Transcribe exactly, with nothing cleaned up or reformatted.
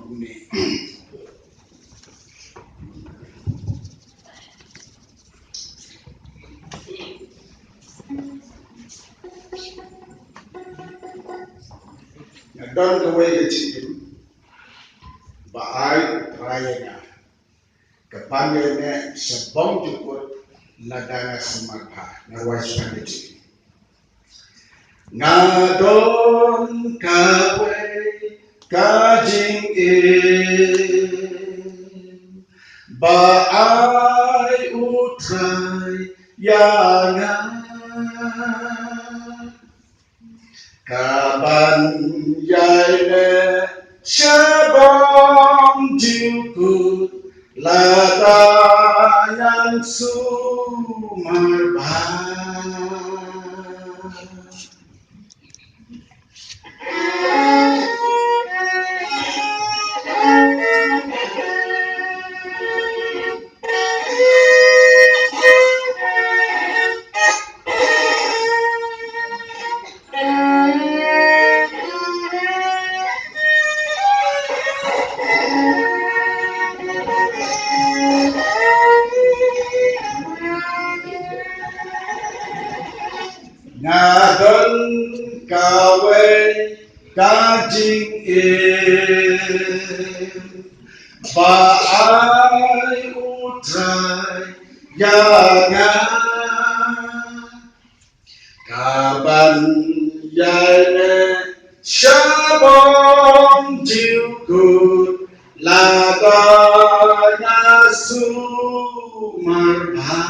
Kumne. Nga don kawei ka jingim ba ai U Trai ïa nga, ka ban ïaineh shabynta jukut lada nga sumar bha. Nga rwai shuwa ka jingim. Nga don kawei ka jingim ba ai U Trai ïa nga, ka ban ïaineh shabynta jukut lada ngan sumar bha. Nga don kawei ka jingim ba ai U Trai ïa nga, ka ban ïaineh shabynta jukut lada nga sumar bha.